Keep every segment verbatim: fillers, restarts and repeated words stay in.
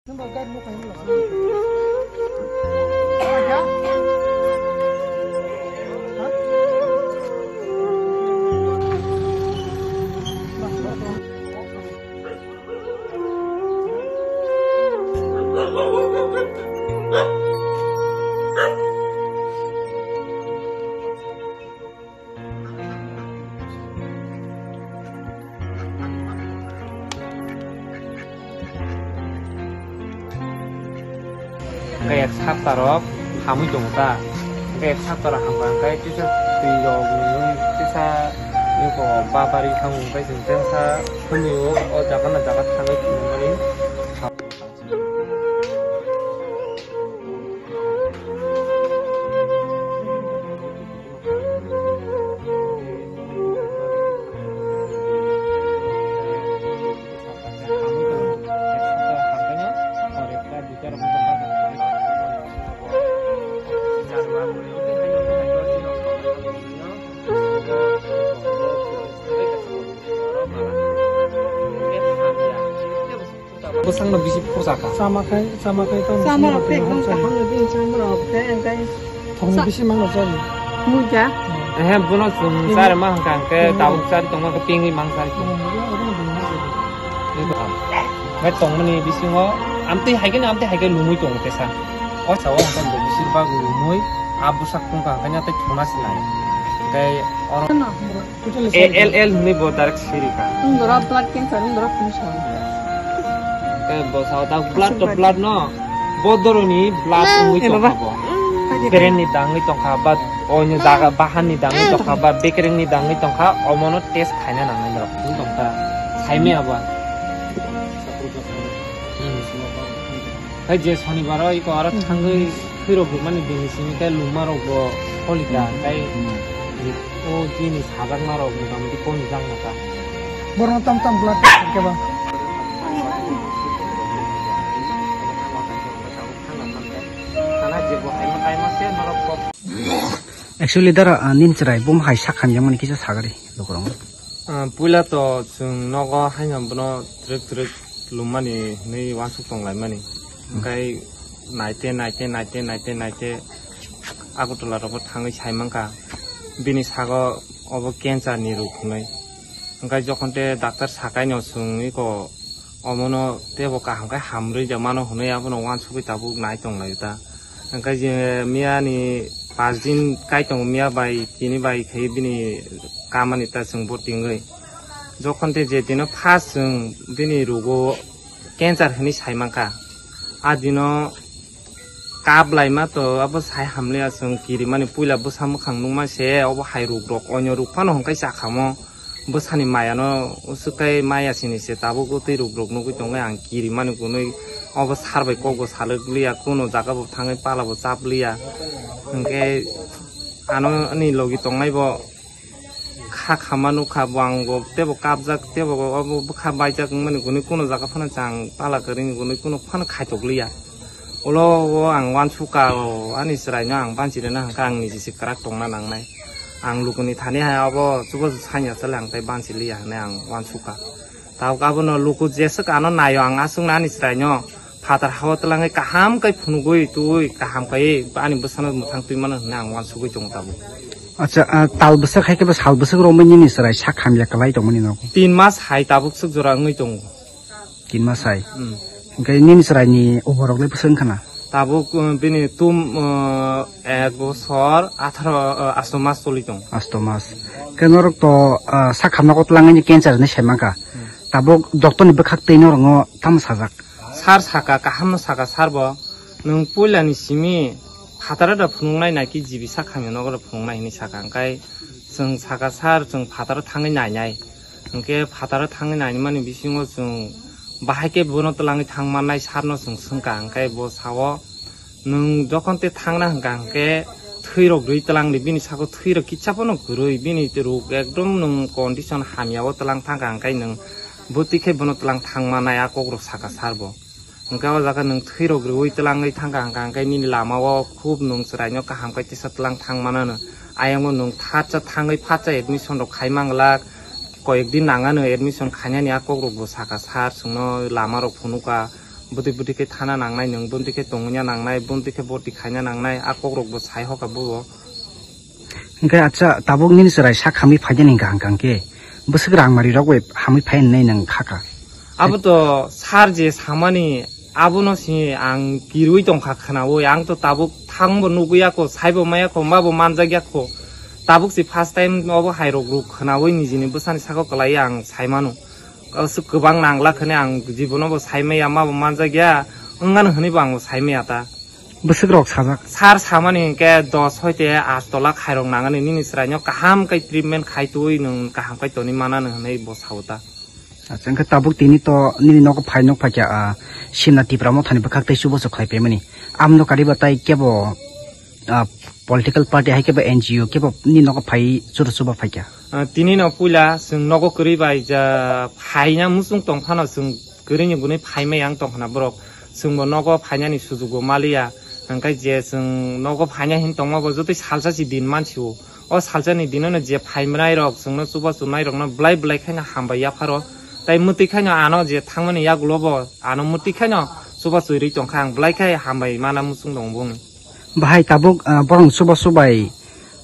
Hwnkhe ek sapta rok hamwi tongo ta. Hwnkhe ek sapta rok hamkha hwnkhe kisa twi rok nungwi kisa eko babari thango hwnkhe chwng tengsa hwnwi o jaga na jaga thangwi thwngmani. Bwsakno bisi posa kha. Chama khai, chama khai tamo Chama rok khe ekdom kaham no bini chama rok khe, engkai thokni bisi mangno chari. Muja. Ehe, bono chwng chari ma hwnkha hwnkhe tabuk chari tongma khe pingwi mang chari tong. Bai tongmani bisingo amtwi hai khe amtwi hai khe lumwi tongo tesa. O sao hwnkhe bo bisir bak lumwi a bwsak tongkha hwnkhe tei thuna sinai. Tei oro L L hwnwi bo direct siri kha. Wng dora blood cancer, wng dora cancer. Tei bo sao ta blood to blood no, bodoroni blood wngwi tongkha bo. Brain ni dangwi tongkha ba, oino jaga bahan ni dangwi tongkha ba, bekereng ni dangwi tongkha, omono test khaina nangnai norok. Wng tongkha, saimaya bo. Hai je shonibar o iko aro thangwi thwirok rwmani bini simi tei luma rok bo holika tei o jini sajakma rok motamoti koni jakma ta. Borno tam tam blood test khe ba. Actually dara, ah, nini chwrai bum hai sak hamya mani kisa sagari lukurok. Ah, puila to chwng nogo haino bono twrwk twrwk lummani hinwi uansuk tonglaimani. Hwnkhe naite, naite, naite, naite, naite Agartala rogo thangwi saimankha bini sago obo cancer ni rok hinwi. Hwnkhe jokhon te doctor sakaino chwng iko omono teibo kaham khe hamrwi ja mano hinwi abono uansugwi tabuk nai tonglaio ta. Hwnkhe je miya ni pash din kai tongo miya bai tini bai khai bini kamani ta chwng bo tingwi. Jokhon te je dino first chwng bini rogo cancer hinwi saimankha. A dino kap laima to abo sai hamliya chwng kirimani puila bwsa mwkhang nukma se obo hai ruk rok oino ruk phano hwnkhe chakhamo. Bwsani mayano uswk khe maya sini se tabuk twi ruk rok nugwi tongo ang kirimani kunui obo sar bai kok bo salwk liya kuno jaga bo thangwi pala bo chap liya hwnkhe ano ani logi tongnai bo kha khama nukha bo ang bo tebo kapjak tebo obo bwkha baijak wngmani kunui kuno jaga phano chang pala kwrwini kunui kuno phano khaitok liya. Ulo o ang uansukha o ani chwraino ang banchi rwna hwnkha ang niji se kwrak tongna nangnai. Ang lukuni thani hai abo chubachu sanya chale ang tei banchi liya hwnwi ang uansukha. Tabuk abono luku jeswk ano naio ang aswkno ani chwraino phatar hao twlangwi kaham khe phunugwi twiwi kaham khe ani bwsano mwthang twi mano hwnwi ang uansugwi tongo tabuk. Acha, ah, tal bwswk hai khe bo sal bwswk romwi nini chwrai sak hamya kwlai tongmani nogo? Tin mas hai tabuk swk jora wngwi tongo. Tin mas hai. Hmm. Hingke nini chwraini umorok le bwswk wngkha na? Tabuk, uh, bini tum, uh, ek bosor atharo, uh, asto mas choli tong. Asto mas. Ke norok to, uh, sak hamna kotlang ni cancer ni semangka. Hmm. Tabuk doctor ni bwkhak tei norok no tamo sajak? Sar saka, kaham no saka sar bo. Nwng puila ni simi phataro da phunuknai naki jibi sak hamya nogo da phunuknai hinui saka. Hingkai chwng saka sar chwng phataro thangwi nainai. Hwnkhe phataro thangwi nainimani bisingo chwng bahai khe bono twlangwi thang mannai sarno chwng swngkha, hwnkhe bo sao, "Nwng jokhon tei thangna hwnkha hwnkhe thwirok rwi twlangdi, bini sako thwirok kisa phano kwrwi, bini ruk ekdom nwng condition hamyao twlang thangkha, hwnkhe nwng bwtwi khe bono twlang thang mannai," a kokrok saka sar bo. Hwnkhe o jaga nwng thwirok rwui twlangwi thangkha hwnkha hwnkhe nini lamao khub nwng chwraino kaham khe tisa twlang thang manano. Ayangno nwng thatsa thangwi phatsa admission rok khai manglak, koyek din nangano admission khainani a kokrok bo saka sar chwngno lamarok phunukha, Bwtwi bwtwi khe thana nangnai nwng, bwtwi khe tongwina nangnai, bwtwi khe boti khaina nangnai, a kokrok bo sai hoka bo. Hwnkhe acha, tabuk nini chwrai sak hamwi phainani hwnkha hwnkha khe, bwswk rang mari rok bai hamwi phai hwnwi nwng khakha? Abo to sir je samani, abono se ang kirwi tongkha khwnawi, ang to tabuk thangbo nugwi yakho, saibo ma yakho, mabo manjak yakho. Tabuk se first time obo hai rok ruk khwnawi nijini bwsani saka kwlaiwi ang sai mano. Aswk kwbang nangla khwne ang jibono bo sai maya, mabo manjak ya, wngano hwnwi bo ang bo sai maya ta. Bwswk rok sajak? Sir samani hwnkhe dos hoite ash tola khairok nangani, nini chwraino kaham khe treatment khai twi nwng kaham khe toni manano hwnwi bo sao ta. Acha, hwnkhe tabuk tini to nini nogo phai nok phaikha, ah, Simna Tipra Mothani bwkhak tei chubachu khlai paimani. Amno kariba tai kebo, ah, political party hai kebo N G O kebo nini nogo phai chuda chuba phaikha. Ah, tini no puila chwng nogo kwrwi bai ja phaina muchung tong phano chwng kwrwini gwnwi phaimai ang tong khna borok. Chwngbo nogo phainani sujugo maliya. Hwnkhe je chwng nogo phaina hin tongma bo jotoi salsa si din mansio. O salsani dinono je phaimai rok chwngno chubachu nai rokno belai belai khaino hambai yapharo. Tai mwtwi khaino ano je thangmani yagulo bo ano mwtwi khaino chubachu rwi tongkha ang belai khai hambai mana muchung tongo bongni. Bahai tabuk, ah, borok chuba chubai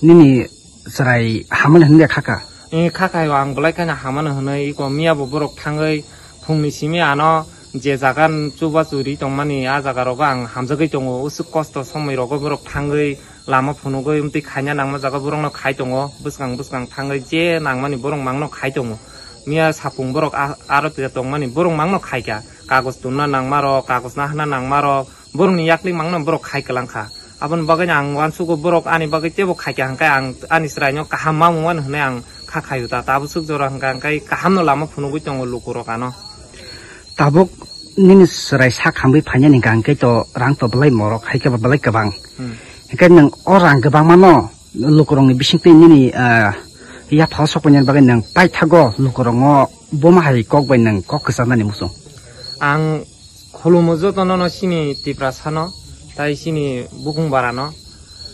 nini chwrai hamani hwnwi khakha? Eh, khakha, ang belai kheno hamano hwnwi, iko miya bo borok thangwi phungni simi ano je jaga chubachu ri tongmani, a jaga rogo ang hamjagwi tongo, usuk kosto somoi rogo borok thangwi lama phunugwi, umtwi khaina nangma jaga borokno khai tongo, bwskang bwskang thangwi je nangmani borok mangno khai tongo. Miya sapung borok a-, aro tongmani borok mangno khaikha, kagoj tunna nangma rok, kagoj nahana nangma rok, borokni yakni mangno borok khai kwlangkha. Aboni bagwi ang uansugo borok ani bagwi teibo khaikha hwnkhe ang ani chwraino kaham mamung mano hwnwi ang kha khaio ta. Tabuk swk jora hwnkha hwnkhe kahamno lama phunugwi tongo lukurok ano. Tabuk nini chwrai sak hamwi phainani hwnkha hwnkhe to rang to belai morok hai khe bo belai kwbang. Hmm. Hwnkhe nwng o rang kwbangmano lukurokni bisingtwi nini, ah, yaphao sokpainani bagwi nwng paithago lukurokno buma hai kok bai nwng kok kwcharnani muchung? Ang khulumo jotono no chini Tiprasano, tai chini bukung barano.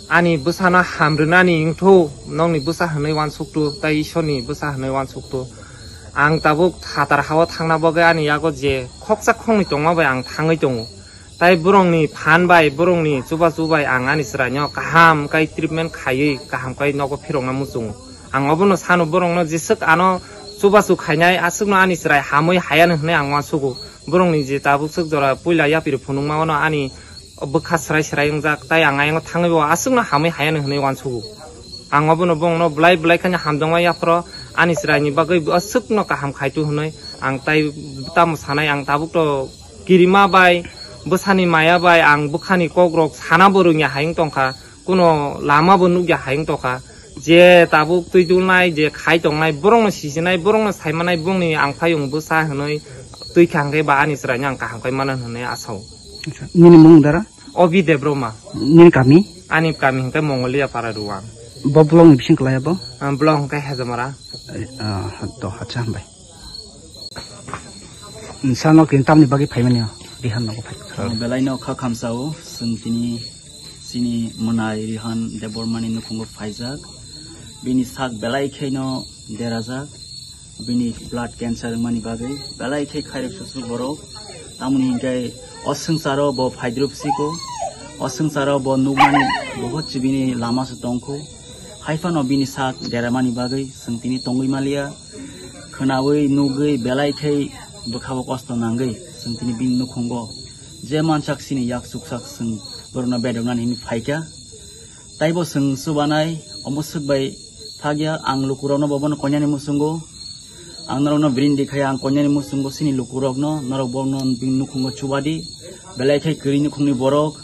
Ani bwsano ham rwnani wngthu, nokni bwsa hwnwi uansuktu, tai Isorni bwsa hwnwi uansuktu. Ang tabuk phatar hao thangna bagwi ani yago je khoksa khoknwi tongma bai ang thangwi tongo. Tai borokni phan bai, borokni chubachu bai ang ani chwraino kaham kai treatment khaiwi, kaham kai nogo phirokna muchungo. Ang obono sano, borokno jeswk ano chubachu khainai, aswkno ani chwrai hamwi hayano hwnwi ang uansugo. Borokni je tabuk swk jora puila yapri phunukma, ono ani bwkha swrai swrai wngjak, tai ang ayang thangwi bo aswkno hamwi hayano hwnwi uansugo. Ang obono bongno belai belai kheno hamjakma yaphro ani chwraini bagwi aswkno kaham khaitu hwnwi ang tai tamo sanai, ang tabuk to kirima bai, bwsani maya bai ang bwkhani kokrok sana bo rwngya hai wng tongkha, kuno lama bo nukya hai wng tongkha. Je tabuk twi dulnai, je khai tongnai, borokno sijinai, borokno saimanai, bongni ang phai wng bwsa hwnwi twi kha hwnkhe ba ani chwraino ang kaham khai mano hwnwi asao. Acha, nini mung dara? Obi Debroma. Nini kami? Ani kami hwnkhe Mongolia Para Ruang. Bo block ni bising kwlai abo? Ah, block hwnkhe Hejamara. Eh, ah, to, acha, hambai. Sano kin tamni bagwi phaimani o, Rihan nogo phai. Ah, belai no kha khamsao, chwng tini chini mwnai Rihan Debbarmani nukhungo phaijak. Bini sak belai kheno derajak. Bini blood cancer wngmani bagwi belai khe khairok susuk borok. Tamoni hinkhe o swngcharo bo phaidrop siko. O swngcharo bo nukmani bohot chibini lama se tongkho. Haiphano bini sak deramani bagwi chwng tini tongwi maliya. Khwnawi nugwi belai khe bwkhao kosto nangwi chwng tini bini nukhungo je mansak sini yak chuksak chwng borokno bedoknani hinwi phaikha. Taibo chwng chubanai omo swk bai thakya, ang lukurokno bo bono koinani muchungo. Ang norokno bini dikhai ang koinani muchungo chini lukurokno, norok bono bini nukhungo chubadi. Belai khe kwrwi nukhungni borok,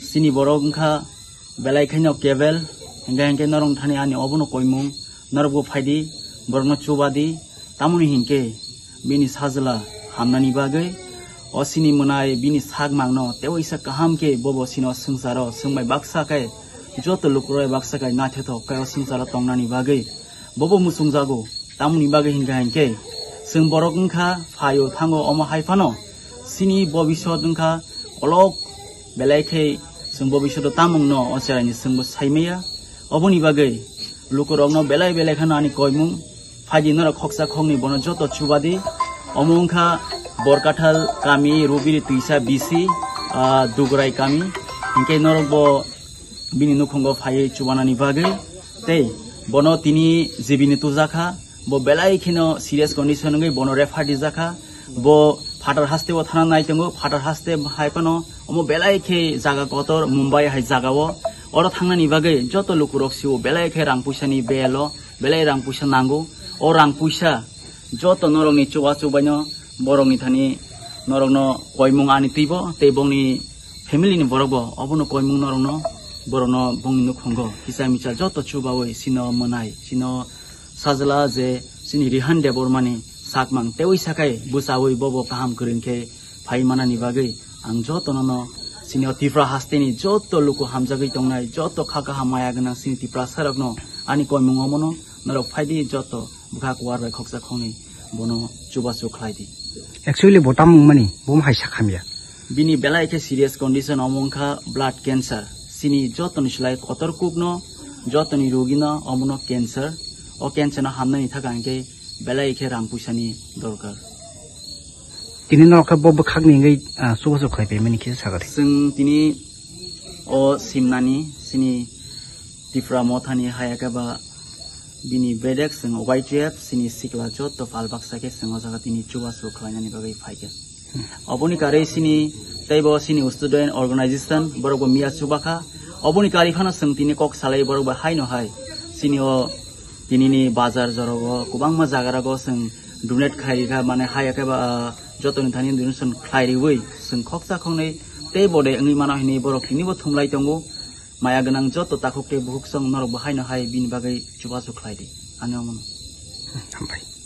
chini borok wngkha belai khaino kebel, hinkhe hinkhe norok thani ani obono koimung, norokbo phaidi, borokno chubadi. Tamoni hinkhe bini sajla hamnani bagwi, o chini mwnai bini sak mangno tei waisa kaham khe bobo chini o swngcharo chwngbai baksa khe joto lukurok bai baksa khe naithothok khe o swngcharo tongnani bagwi bobo muchungjago. Tamoni bagwi hinkha hinkhe chwng borok wngkha phaio thango, omo hai phano chini bobisot wngkha kolok, belai khe chwng bobisot o tamungno o cheraini chwngbo saimaya. Oboni bagwi lukurokno belai belai kheno ani koimung. Phaidi norok khoksa khoknwi bono joto chubadi. Omo wngkha Borkathal kami, Rubiri Twisa B C, ah, Dugrai kami. Hinkhe norok bo bini nukhungo phaiwi chubanani bagwi. Tei bono tini G B ni tujakha. Bo belai kheno serious condition wngwi bono refer dijakha. Bo phatar haste o thana nai tongo. Phatar haste hai phano omo belai khe jaga kotor Mumbai hai jaga o. Oro thangnani bagwi joto lukurok sio belai khe rang puisa ni belo, belai rang puisa nango. O rang puisa joto norokni chubachu baino borokni thani norokno koimung ani twibo tei bongni family ni borok bo obono koimung norokno borokno bongni nukhungo kisa misa joto chubawi sino mwnai sino sajla je sini Rihan Debbarmani sakmang tewi sakai bwchawi bobo kaham kwrwng khe phai manani bagwi ang jotono no sini o Tripura hasteni joto luku hamjagwi tongnai joto kha kaham maya gwnang sini Tiprasarokno ani koimung omono norok phaidi joto bwkha kuar bai khoksa khoknwi bono chubachu khlai di. Actually, bo tamo wngmani, bo hai sak hamya. Bini belai khe serious condition omo wngkha blood cancer. Sini jotoni slai kotor kukno, jotoni rugino omono cancer. O cancer no hamnani thaka hinkhe belai khe rang puisani dorkar. Tini norok khe bo bwkhakni wngwi, ah, chubachu khlai paimani khe sakha. Chwng tini o simnani sini Tipra mothani haya khe ba bini bedek chwng Y T F sini sikla joto pal baksa khe chwng o jaga tini chubachu khlainani bagwi phaikha. Oboni karwi sini teibo sini student organization borok bo miya chubakha. Oboni karwi phano chwng tini kok salai borok bo haino hai sini o tinini bazar jorogo kwbangma jagarago chwng donate khlai rikha, mane haya khe ba, ah, jotoni thani donation khlai riwi chwng khoksa khoknwi tei bode wngwi mano hinwi borok tini bo thumlai tongo. Maya gwnang joto takhuk tei bukhuk chwng norok bo haino hai bini bagwi chubachu khlai di. Ani omono. Hambai.